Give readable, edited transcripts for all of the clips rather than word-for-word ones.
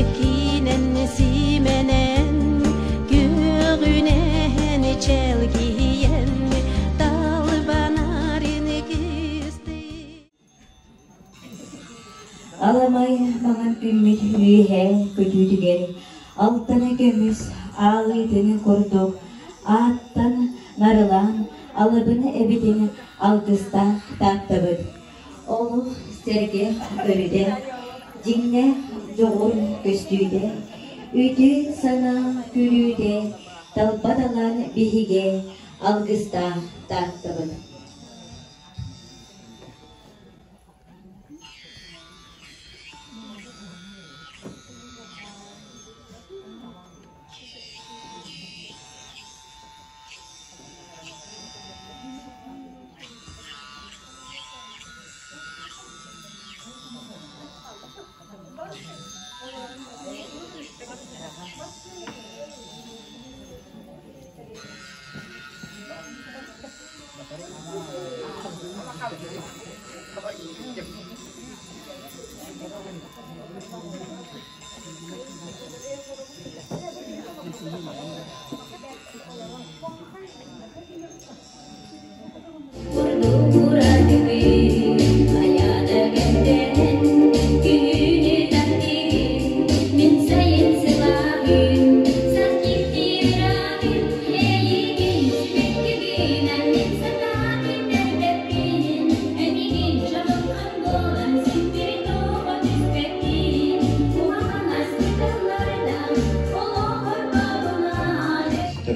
Сибэккинэн симэнэн, күөҕүнэн чэлгийэн, талбанарын кыстыы. Аламай маҥан күммүт үөһэ көтүүтүгэр алтана көмүс аалыытын курдук ааттан нарылаан алыбын эбитин алгыстаах тааттабыт. Олох сэргэх өрүтэ, дьиҥнээх дьоҕур көстүүтэ, үтүө санаа күлүүтэ, талба талаан биһигэ алгыстаах тааттабыт.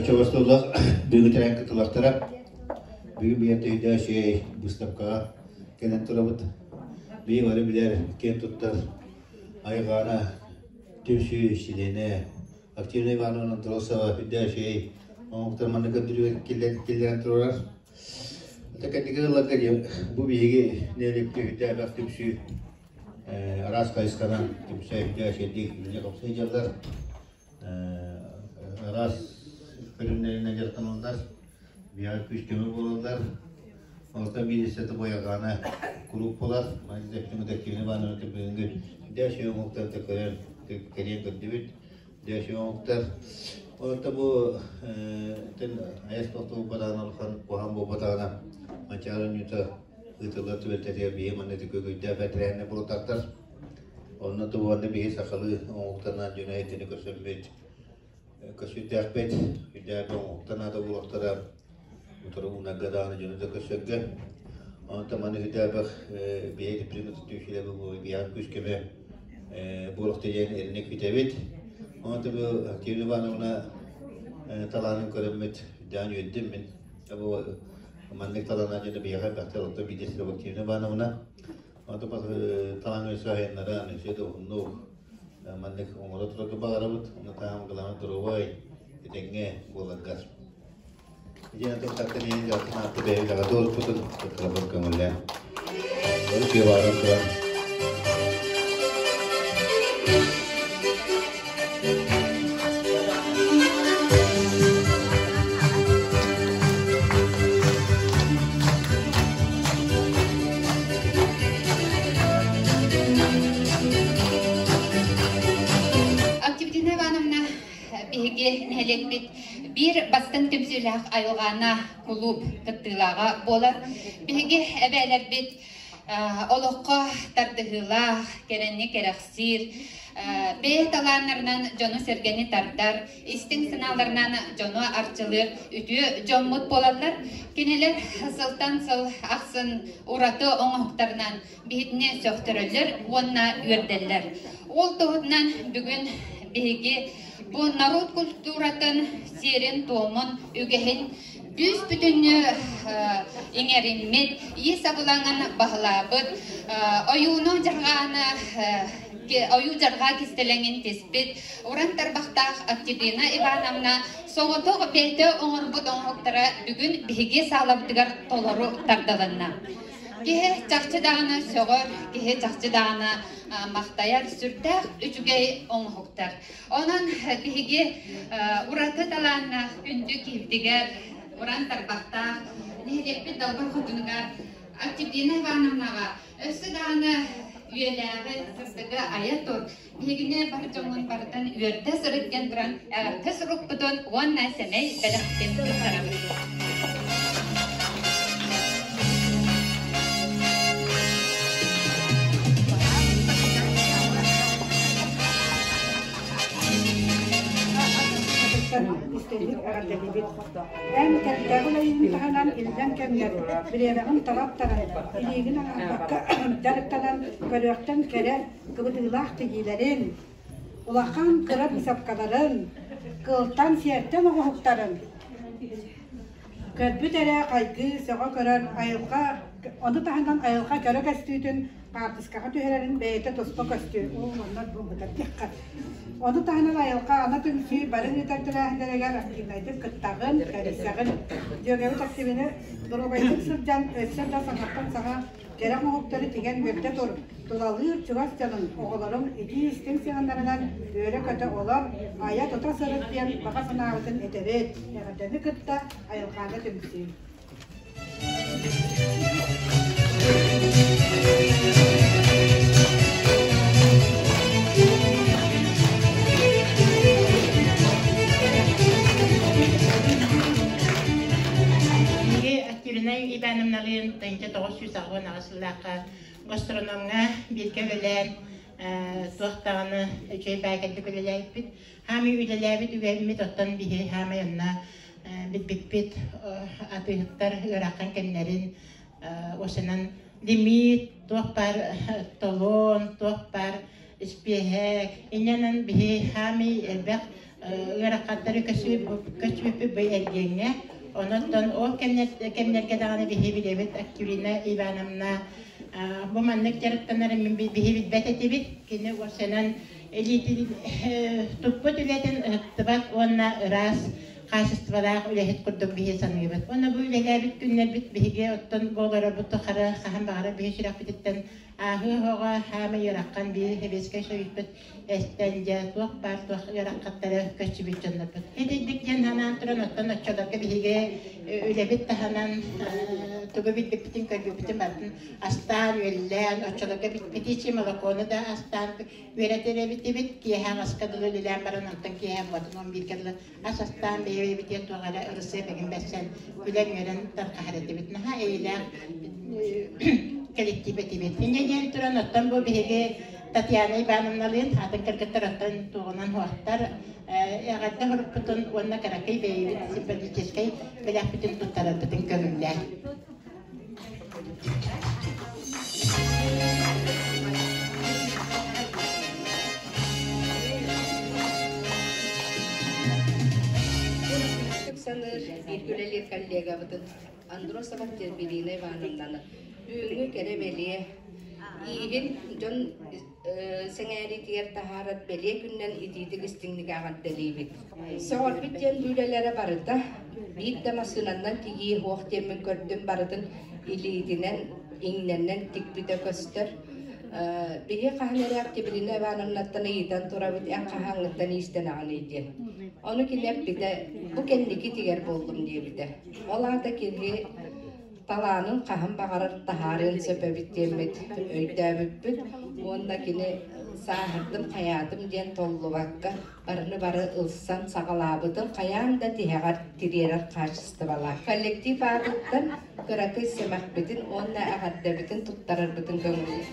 Чөчөгөстөллөх бүгүн тэрээһин кыттыылаахтара бүгүн биһиэн төһүйдээх үчүгэй быыстапкаҕа кэлэн турабыт. Биһиги бары билэр, киэн туттар Айҕаана түмсүү чилиэнэ Активна Ивановна Андросова үрдээх үчүгэй оҥоһуктар манна көрдөрүүгэ киллэрэн турар. Это кэнники ылларга бу биһиги нэһилиэкпит үрдээх түмсүү араас хайысханан түмсэ үрдээх үчүгэйдик үлэлии сылдьаллар. Араас көрүҥнэринэн дьарыктаналлар, биһиэхэ күүс-көмө буолаллар. Онтон биирдэстэрэ Буойаҕаана куруук буолар. Манна Активна Ивановна бүгүҥҥү дьэ оҥоһуктары көрөн кэлиэн көрдүбүт. Дьэ оҥоһуктар. Онтон бу айас тохтобулбатаҕына улахан куһаҕан буолбатаҕына Манчаары оонньуута ыытыллар түбэлтэтигэр биһиги манна ити көкөйдөөх бэтэрээни булутартар. Онно туһуонна биһи сахалыы оҥоһуктарынан дьоно эйгэни көрсөммүт, көрсүөхтээхпит, үрдээҕи оҥоһуктар наада буолуохтара, утары уунарга даҕаны дьону да көрсөргө. Онтон маны үрдээбэх биһиги түмсүүлэр биһиэхэ күүс-көмө буолуохта диэн эрэнэ күүтэбит. Онтон бу Активна Ивановна талаанын көрөммүт үрдээн үөрдүм мин. Бу маннык талааннаах дьону биһиэхэ элбэхтэр оттон биирдэстэрэ Активна Ивановна. Аты таҥ өссө айаннаран, өссө да уһуннук маннык оҥоро турарга баҕарабыт. Онно таһым главное здоровай, этэҥҥэ буоларгар. Диэн тылтаттан иһин дьалтын аатты бэйэбит туоруппутун кыттарабыт көҥүллээн. Бары кыабааран туран Октябрина Ивановна биһиги нэһилиэкпит биир бастыҥ түмсүүлээх айылҕаана кулууп кыттыылааҕа буолар. Биһиги эбээлэрбит олоххо тардыһыылаах, кэрэни кэрэхсиир, бэйэ талааннарынан дьону-сэргэни тардар, истиҥ санааларынан дьону арчылыыр үтүө дьоммут буолаллар. Кинилэр сылтан сыл ахсын ураты оҥоһуктарынан биһигини сөхтөрөллөр уонна үөрдэллэр. Ол туһунан бүгүн биһиги бу норуот культуратын сиэрин-туомун, үгэһин бүүс бүтүннүү иҥэриммит, иис абылаҥын баһылаабыт, ойууну дьарҕааны ойуу дьарҕаа кистэлэҥин тиспит уран тарбахтаах Октябрина Ивановна соҕотох бэйэтэ оҥорбут оҥоһуктара бүгүн биһиги саалабытыгар толору тардылынна. Киһи чахчы даҕаны сөҕөр, киһи чахчы даҕаны махтайар сүрдээх үчүгэй оҥоһуктар. Онон биһиги ураты талааннаах күндү киһибитигэр уран тарбахтаах нэһилиэкпит далбар хотунугар Октябрина Ивановнаҕа өссө даҕаны Үйэлээҕи сырдыгы айа тур, биһигини бар дьоҥҥун барытын үөрдэ сырыт диэн туран эҕэрдэ сурукпутун уонна сэмэй бэлэхпитин туттарабыт. Истинник эҕэрдэлиибит. Эн кэлтэҕи үлэйин таһынан иллэҥ кэмҥэр бириэмэҕин талап-таран, илиигин аҥаарбакка дьарыктанан көрүөхтэн кэрэ кыбытыылаах тигиилэрин, улахан кыра быысапкаларын, кылтан сиэртэн оҥоһуктарын көрбүт эрэ хайгыы сөҕө көрөр айылҕа ону таһынан айылҕа кэрэ көстүүтүн хаартыскаҕа түһэрэрин бэйэтэ туспа көстүү уу онно буолбута диэххэ. Ону таһынан айылҕа ана түмсүү бары ыытар тэрээһиннэригэр активнайдык кыттаҕын, тэрийсэҕин. Дьүөгэбит активины доруобайдык сылдьан өссө да саҥаттан саҥа кэрэ оҥоһуктары тигэн үөрдэ тур. Тулалыыр чугас дьонуҥ, оҕолоруҥ итии-истиҥ сыһыаннарынан үөрэ-көтө олор, айа-тута сырыт диэн баҕа санаабытын этэбит. Эҕэрдэни кытта Айылҕаана түмсүү. Биһиги Активина Ивановналыын 1998 сыллаахха гастрономҥа бииргэ үлэлээн туох даҕаны үчүгэй баайкайдык үлэлээбиппит. Хаамай үлэлээбит үгэһиммит оттон биһи хаамай онно билбиппит атыыһыттар ыарахан кэмнэрин осынан лимит, туох баар толон, туох баар испиэһэк, иннэнэн биһи хаамай элбэх ыарахаттары көсүбүппүт бу эргиэҥҥэ. Онон ол кэмнэргэ даҕаны биһи билэбит Акулина Ивановна бу маннык дьарыктанарын биһи билбэт этибит. Кини уопсайынан илиитин туппут үлэтин ыһыктыбат уонна ыраас хаачыстыбалаах үлэһит курдук биһи саныыбыт. Уонна бу үлэлээбит күннэрбит биһиги оттон буоларбыт тухары хаһан баҕарар биһи сүрэхпититтэн ааһыы оһоҕо хаамай ыараххан биир Сэбиэскэй Союзпут эстэн дьэ туох баар туох ыарахаттары көччүбүт дьоннорбут. Итинник диэн санаан туран оттон оччолорго биһиги үлэбит таһынан тугу билбиппитин көрбүппүтүн барытын астаан үөллээн оччолорго птичье молокону да астаан үөрэтэр эбитибит киэһэ аҕыска дылы үлэлээн баран онтон киэһэ буотун он бииргэ дылы ас астаан бэйэ-бэйэбитигэр туох эрэ ырысыап эҥин бэрсэн күлэн-үөрэн тарҕаһар этибит наһаа эйэлээх кэлэктиип этибит инньэ диэн туран оттон бу биһиги Татьяна Ивановналыын атын кыргыттар оттон туоҕунан уохтар эҕэрдэ сурукпутун уонна кыракый бэйэбит символическай бэлэхпитин туттарарбытын көҥүллээн Саныыр бииргэ үлэлиир коллегабытын Андросова Тербелина Ивановнаны бүгүҥҥү кэрэ бэлиэ иигин дьон сэҥээриитигэр таһаарар бэлиэ күнүнэн итиитик истиҥник эҕэрдэлиибит. Сөҕөрбүт диэн үлэлэрэ барыта биир да массыынаннан тигии суох диэммин көрдүм барытын илиитинэн иҥнэннэн тикпитэ көстөр. Биһи хаһан эрэ Октябрина Ивановнаттан ыйытан турабыт эн хаһааҥҥыттан иистэнэҕиний диэн. Ону кини эппитэ бу кэнники тигэр буоллум диэбитэ. Ол аата кини талаанын хаһан баҕарар таһаарыан сөп эбит диэммит өйдөөбүппүт уонна кини сааһырдым хайаатым диэн толлубакка барыны бары ылсан саҕалаабытын хайаан да тиһэҕэр тириэрэр хаачыстыбалаах. Коллектив аатыттан кыракый сэмэхпитин уонна эҕэрдэбитин туттарарбытын көҥүллүүр.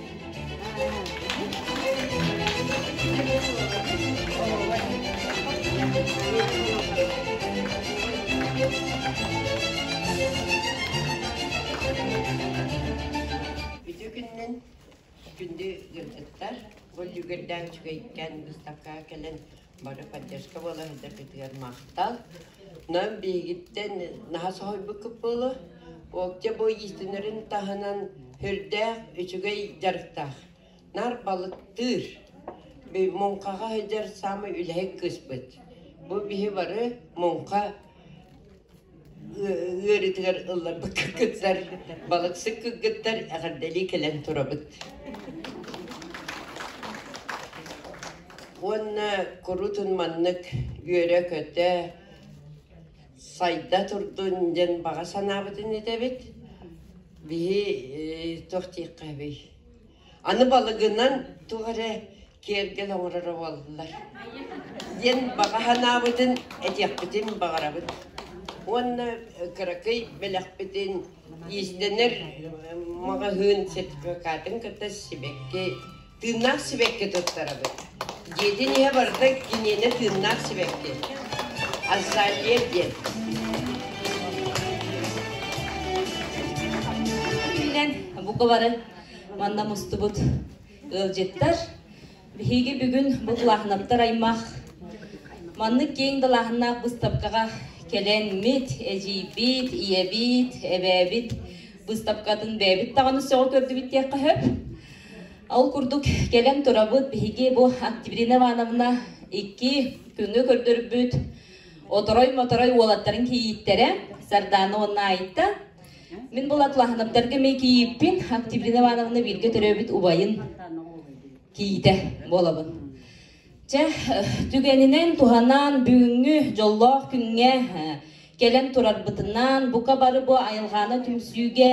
Үтүө күнүнэн күндү ыалдьыттар, бу үлүгэрдээх үчүгэйкээн быыстапкаҕа кэлэн бары поддержка буола сылдьаргытыгар махтал. Онон биһигиттэн наһаа соһуйбуккут буолуо. Октя бу иистэнэрин таһынан сүрдээх үчүгэй дьарыктаах. Нар балыктыыр. Муҥхаҕа сылдьар саамай үлэһит кыыспыт. Бу биһи бары муҥха ыарыытыгар ылларбыт кыргыттар, балыксыт кыргыттар эҕэрдэлии кэлэн турабыт. Уонна куруутун маннык үөрэ-көтө, сайда турдун диэн баҕа санаабытын этэбит. Биһи туох диэххэ эбий? Аны балыгынан туох эрэ киэргэл оҥороро буоллар диэн баҕа санаабытын этиэхпитин баҕарабыт. Уонна кыракый бэлэхпитин иистэнэр маҕаһыын сертификатын кытта сибэкки, тыыннаах сибэкки туттарабыт. Дьиэтин иһэ барыта киниэнэ тыыннаах сибэкки. Азалия диэн. Биллэн, бука бары манна мустубут ыалдьыттар. Биһиги бүгүн бу Тулаахынаптар аймах маннык киэҥ далааһыннаах быыстапкаҕа кэлэммит, эдьиийбит, ийэбит, эбээбит быыстапкатын бэйэбит даҕаны сөҕө көрдүбүт диэххэ сөп. Ол курдук кэлэн турабыт биһиги бу Октябрина Ивановна икки күҥҥэ көрдөрбүт оторой-моторой уолаттарын кийииттэрэ Сардаана уонна Айта. Мин була Тулаахынаптарга эмиэ кийииппин Октябрина Ивановна бииргэ төрөөбүт убайын кийиитэ буолабын. Чэ, түгэнинэн туһанан бүгүҥҥү дьоллоох күҥҥэ кэлэн турарбытынан, бука бары бу айылҕаана түмсүүгэ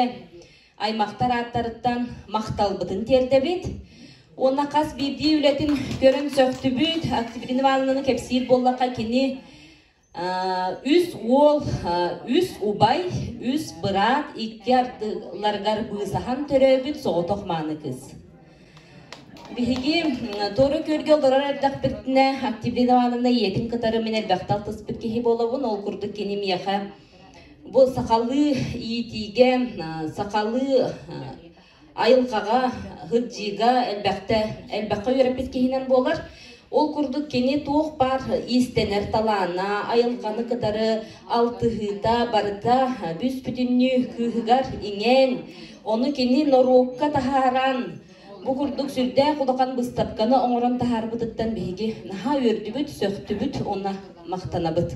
аймахтар ааттарыттан махталбытын тиэрдэбит. Уонна хас биирдии үлэтин көрөн сөхтүбүт. Октябрина Ивановнаны кэпсиир буоллахха, кини Үс уол, үс убай, үс быраат икки ардыларыгар быысаһан төрөөбүт соҕотох мааны кыыс. Биһиги Туора Күөлгэ олорор эрдэхпитинэ Октябрина Ивановна ийэтин кытары мин элбэхтэ алтыспыт киһи буолабын. Ол курдук кини миэхэ бу сахалыы иитиигэ, сахалыы айылҕаҕа, сылдьыыга элбэхтэ, элбэххэ үөрэппит киһинэн буолар. Ол курдук кини туох баар иистэнэр талаана, айылҕаны кытары алтыһыыта барыта бүс-бүтүннүү кыыһыгар иҥэн, ону кини норуокка таһааран, бу курдук сүрдээх улахан быыстапканы оҥорон таһаарбытыттан биһиги наһаа үөрдүбүт, сөхтүбүт уонна махтанабыт.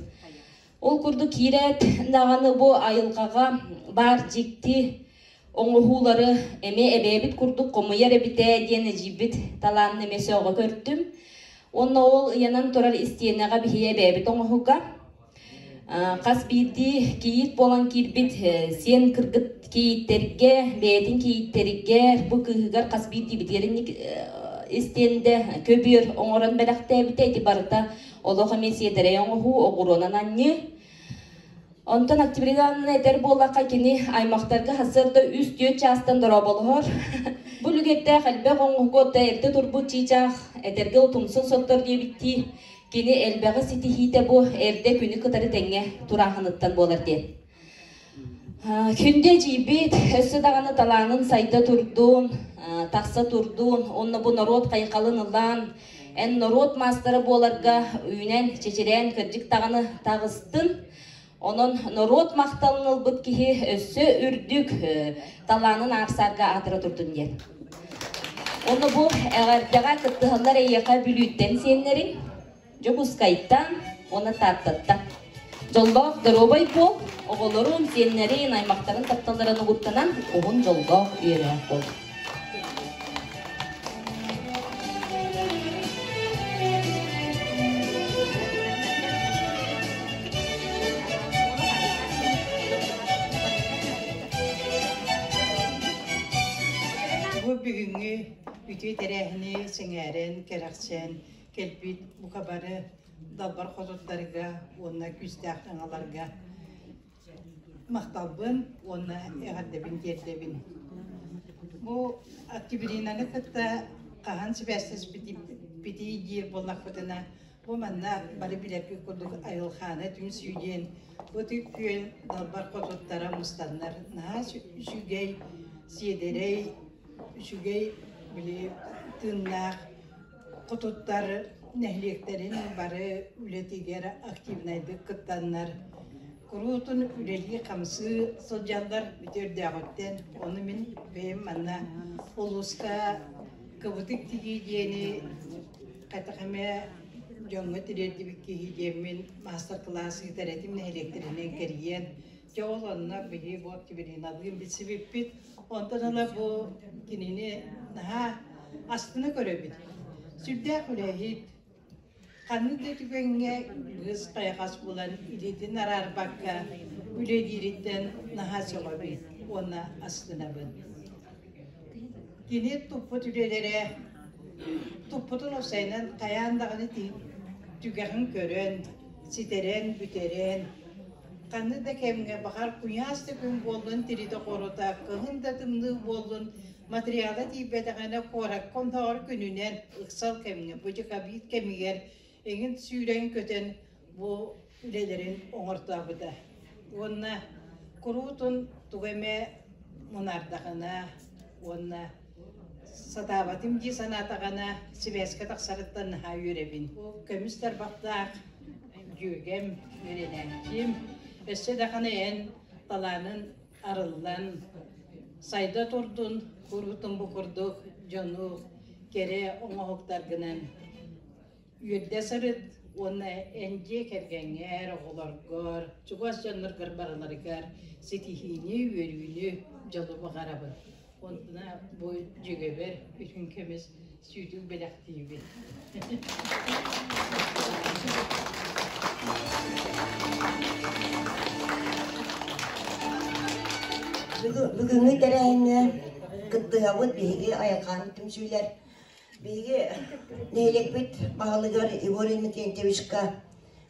Ол курдук киирээт даҕаны бу айылҕаҕа баар дьикти оҥоһуулары эмиэ эбээбит курдук хомуйар эбитээ диэн эдьиийбит талаанын эмиэ сөҕө көрдүм. Уонна ол ыйанан турар истиэнэҕэ биһиги эбээбит оҥоһуга хас биирдии кийиит буолан киирбит сиэн кыргыт кийииттэргэ, бэйэтин кийииттэригэр, бу кыыһыгар хас биирдиибитигэр инник истиэндэ көбүөр оҥорон бэлэхтээбитэ. Ити барыта олох эмиэ сиэдэрэй оҥоһуу, оҕуруонан анньыы. Онтон Октябрина Ивановна этэр буоллахха, кини аймахтарга сарсыарда үс-түөрт чаастан дорооболоһор. Бу үлүгэрдээх элбэх оҥоһугу отто эрдэ турбут чыычаах этэргэ утумсун соттор диэбиттии, кини элбэҕи ситиһиитэ бу эрдэ күнү кытары тэҥҥэ турааһыныттан буолар диэн. Күндү эдьиийбит өссө даҕаны талаанын сайда турдун, тахса турдун, уонна бу норуот хайҕалын ылан, эн норуот маастара буоларга үүнэн, чэчирээн кырдьык даҕаны таҕыстын. Онон норуот махталын ылбыт киһи өссө үрдүк талаанын аарсаарга аатыра турдун диэн. Онно бу эҕэрдэҕэ кыттыһаллар эйиэхэ Бүлүүттэн сиэннэриҥ, Дьокуускайтан уонна Тааттаттан. Дьоллоох доруобай буол, оҕолорун, сиэннэрин, аймахтарын тапталларын угуттанан уһун дьоллоох үөрэх буол. Бу бүгүҥҥү үтүө тэрээһини сэҥээрэн, кэрэхсээн кэлбит бука бары далбар хотуттарга уонна күүстээх аҥаларга махталбын уонна эҕэрдэбин тиэрдэбин. Бу Октябринаны кытта хаһан сибээстэспитий диир буоллахпытына, бу манна бары билэргит курдук айылҕааны түмсүү диэн Ытык Күөл далбар хотуттара мустаннар наһаа үчүгэй, сиэдэрэй, үчүгэй били тыыннаах Хотуттар нэһилиэктэрин бары үлэтигэр активнайдык кыттаннар, куруутун үлэлии-хамсыы сылдьаллар бүтүөрдээҕиттэн. Ону мин бэйэм манна улууска кыбытык тигии диэни хайдах эмэ дьоҥҥо тириэрдибит киһи диэммин маастар-кылаас ыытар этим нэһилиэктэринэн кэрийэн. Дьэ ол онно били бу Октябриналыын билсибиппит. Онтон ыла бу кинини наһаа астына көрөбүт. Сүрдээх үлэһит, ханнык да түгэҥҥэ быыс хайҕас булан илиитин араарбакка үлэлиириттэн наһаа сөҕөбүн уонна астынабын. Кини туппут үлэлэрэ туппутун уопсайынан хайаан даҕаны түгэҕин көрөн, ситэрэн, бүтэрэн, ханнык да кэмҥэ баҕар куйаас да күн буоллун тиритэ-хорута, кыһын да тымныы буоллун материала тиийбэтэҕинэ куоракка оннооҕор күнүнэн ыксал кэмҥэ бу дьыкабиит кэмигэр эҥин сүүрэн-көтөн бу үлэлэрин оҥортообута. Уонна куруутун тугу эмэ мунаардахына уонна сатаабатым дии санаатаҕына сибээскэ тахсарыттан наһаа үөрэбин. Көмүс тарбахтаах дьүөгэм, үөрэнээччим, өссө даҕаны эн талаанын арыллан сайда турдун, куруутун бу курдук дьону кэрэ оҥоһуктаргынан Үөрдэ сырыт уонна эн дьиэ кэргэҥҥэр, оҕолоргор, чугас дьонноргор барыларыгар ситиһиини, үөрүүнү, дьолу баҕарабын. Онтуна бу дьүөгэбэр үтүн көмүс сүүтүк бэлэхтиибин. Бүгүҥҥү тэрээһиҥҥэ кыттыһабыт биһиги айылҕаан түмсүүлэр Биһиги нэһилиэкпит баһылыгар Егор Иннокентьевичка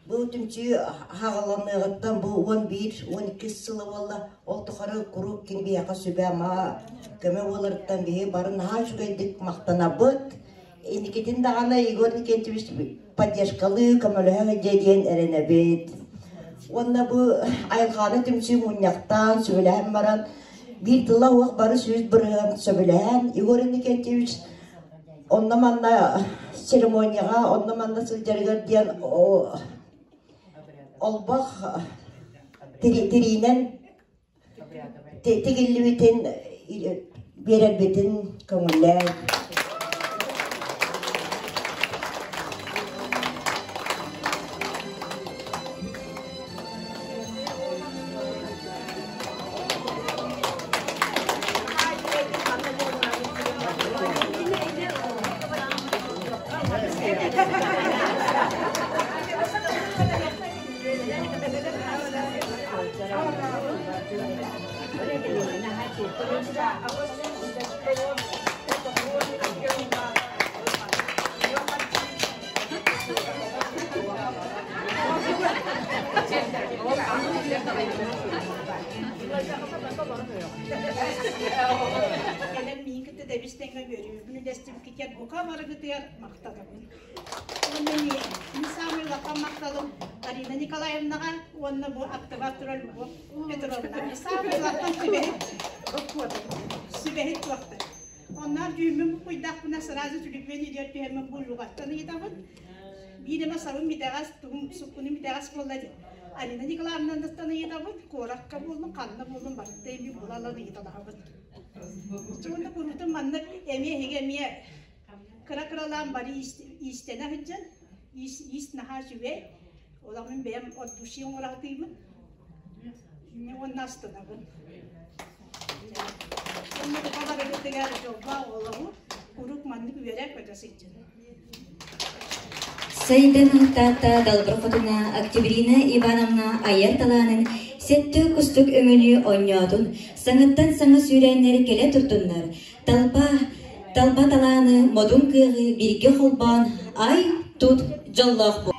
бу түмсүү хааланыаҕыттан бу 11-12 сыла буолла. Ол тухары куруук кини биһиэхэ сүбэ-ама, көмө буоларыттан биһиги бары наһаа үчүгэйдик махтанабыт. Инникитин даҕаны Егор Иннокентьевич поддержкалыы, көмөлөһө сылдьыа диэн эрэнэбит. Уонна бу айылҕаны түмсүү мунньахтаан, сүбэлэһэн баран биир тыла уох бары 100% сөбүлэһэн Егор Иннокентьевич онно-манна церемонияҕа онно-манна сылдьарыгар диэн олбох тириинэн тигиллибитин биэрэрбитин көҥүллээн. Кэлэн миин кытта тэбис тэҥҥэ үөрүүбүн үлэстибиккитигэр бука барыгытыгар махтанабын. Уонна мин саамай улахан махталым Арина Николаевнаҕа уонна бу аттыбар турар Любовь Петровна. Саамай улахан сүбэһит сүбэһит туохтар. Онноор дьүүммүн буккуйдахпына сразу түлүпүөн илиэр түһэммин бу Люҕаттан ыйытабын. Биир эмэ сабым итэҕэс, тугум суккунум итэҕэс буолла дии. Алина Николаевнаттан ыйытабын, куоракка буоллун, ханна буоллун барыта эми була ылан ыйыталаһабын. Уонна куруутун маннык эмиэ эһиги эмиэ кыра-кыралаан бары иистэнэ сылдьан, иис, иис наһаа үчүгэй. Ол мин бэйэм от души оҥоратыыбын. Уонна астынабын. Онно бука барыгытыгар дьоллоох оҕолору куруук маннык үөрэ-көтө сылдьын. Сайдан Таатта Далбар Хотуна Октябрина Ивановна айар талаанын сэттэ кустук өҥөнү оонньоотун, саҥаттан саҥа сүүрээннэр кэлэ турдуннар, талба, талба талааны, модун кыаҕы бииргэ холбоон ай-тут дьоллоох буол.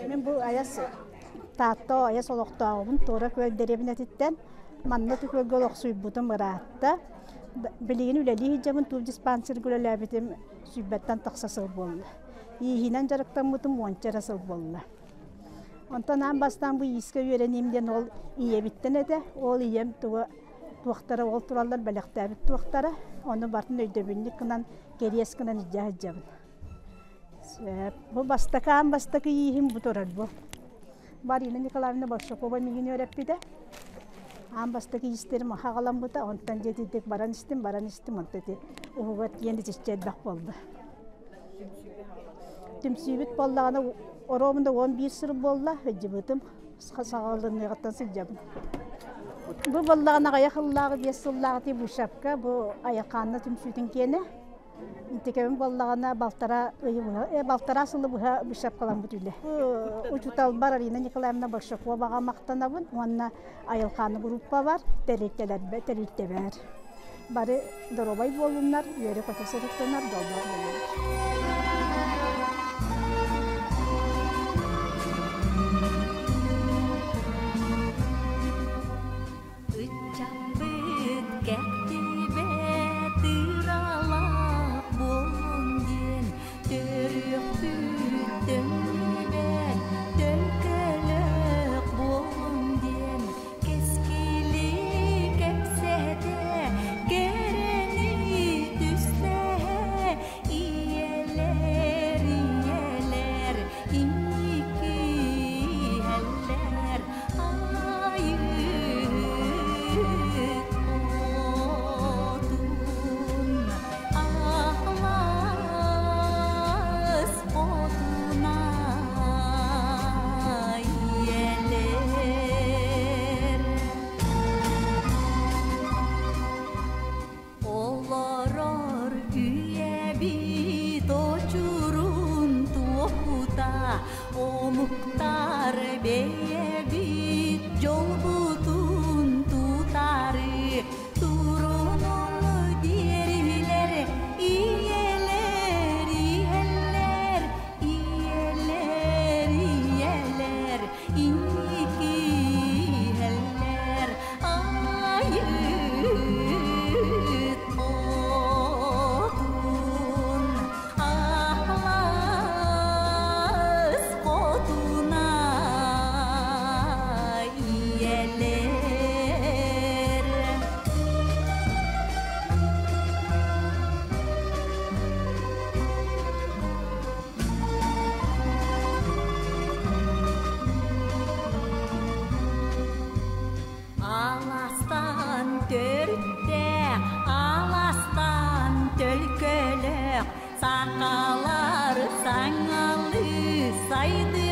Мин бу айас Таатта айас олохтооҕубун Туора Күөл дэриэбинэтиттэн манна Түкүөлгэ олохсуйбутум ыраатта. Билигин үлэлии сылдьабын тууп диспансерга үлэлээбитим сүүрбэттэн тахса сыл буолла. Ииһинэн дьарыктаммытым уонча эрэ сыл буолла. Онтон аан бастаан бу иискэ үөрэниим диэн ол ийэбиттэн этэ. Ол ийэм туга туохтара ол тураллар бэлэхтээбит туохтара. Ону барытын өйдөбүнньүк гынан, кэриэс гынан илдьэ сылдьабын. Сөп. Бу бастакы аан бастакы ииһим бу турар бу. Марина Николаевна Большакова миигин үөрэппитэ. Аан бастакы иистерим аҕаламмыта, онтон дьэ итинник баран истим, баран истим, онто ити уһугар тиийэн итиччэ элбэх буолла. Түмсүүбүт буоллаҕына оруобуна 11 сыл буолла, сылдьыбытым, саҕаланыаҕыттан сылдьабын. Бу буоллаҕына аҕыйах сыллааҕы, биэс сыллааҕы бу шапка, бу Айакаанна түмсүүтүн киэнэ. Интикэбин буоллаҕына балтара ыйы быһа, балтара сылы быһа быысапкаламмыт үлэ. Учууталбар Арина Николаевна Большаковаҕа махтанабын уонна Айылхааны группа бар, тэрилтэлэрбэ тэрилтэбэр. Бары доруобай буоллуннар, үөрэ-көтө сырыттынар, дьоллоох буоллуннар. Ыччаппыт кэхтибэт ыралаах буоллун диэн төрүөхпүт төннүбэт төлкөлөөх буоллун диэн кэскили кэпсэтэ кэрэни түстэһэ ийэлэр ийэлэр инники иһэллэр айыыт хотун аһылас хотуна ийэлэр Олорор үйэбит очурун туоһута, омуктар бэйэбит дьолбутун тутары турунун диэрилэр ийэлэр иһэллэр ийэлэр ийэлэр инники иһэллэр айыыт хотун аһылас хотуна ийэлэр. Аластан төрүттээх, аластан төлкөлөөх, сахалар саҥалыы сайдыы.